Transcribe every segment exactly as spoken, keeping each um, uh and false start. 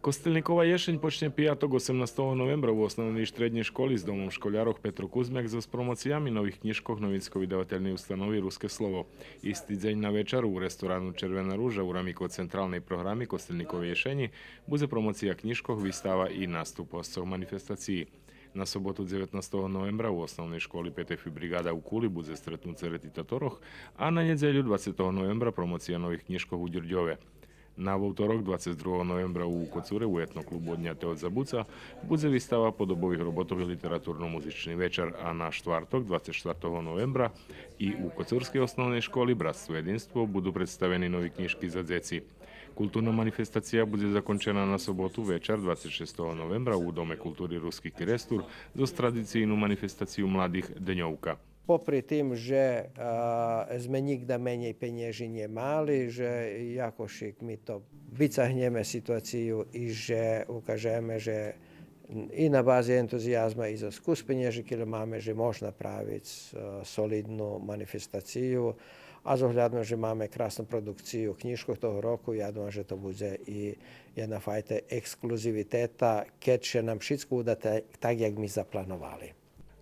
Костельникова єшень почнє пияток, осемнастого новембра, у Основней и штреднєй школи з Домом школярох „Петро Кузмяк” зоз промоциями нових кнїжкох Новинско-видавательней установи „Руске слово”. Исти дзень на вечар у ресторану „Червена ружа” у рамикох централней програми Костельниковей єшенї будзе промоция кнїжкох, вистава и наступ госцох манифестациї. На соботу, дзеветнастого новембра, у Основней школи „Петефи Бригада” у Кули будзе стретнуце ретитаторох, а на нєдзелю, двацетого новембра, промоция нових кнїжкох у Дюрдьове. На вовторок, двацец другого новембра, у Коцуре у етноклубу „Однятео забуца” будзе вистава подобових роботох и литературно-музични вечар, а на штварток, двацец штвартого новембра, и у коцурскей Основней школи „Братство єдинство” буду представени нови кнїжки за дзеци. Културна манифестация будзе закончена на соботу вечар, двацец шестого новембра, у Доме култури „Руски Керестур” зоз традицийну манифестацию младих „Дньовка”. Попри тим же, а, зме нїґда менєй пенєжи нє мали, же якошик ми то вицагнєме ситуацию и же укажеме же и на бази ентузиязма и зоз кус пенєжи, кельо маме, же мож направиц, е, солидну манифестацию. А з оглядом же маме красну продукцию кнїжкох того року, я думам же то будзе и єдна файта ексклузивитета, кед ше нам шицко уда та-, так як ми заплановали.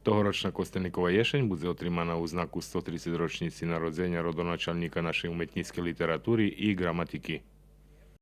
Тогорочна Костельникова єшень будзе отримана у знаку сто трицец рочнїци народзеня родоначалнїка нашей уметнїцкей литератури и ґраматики.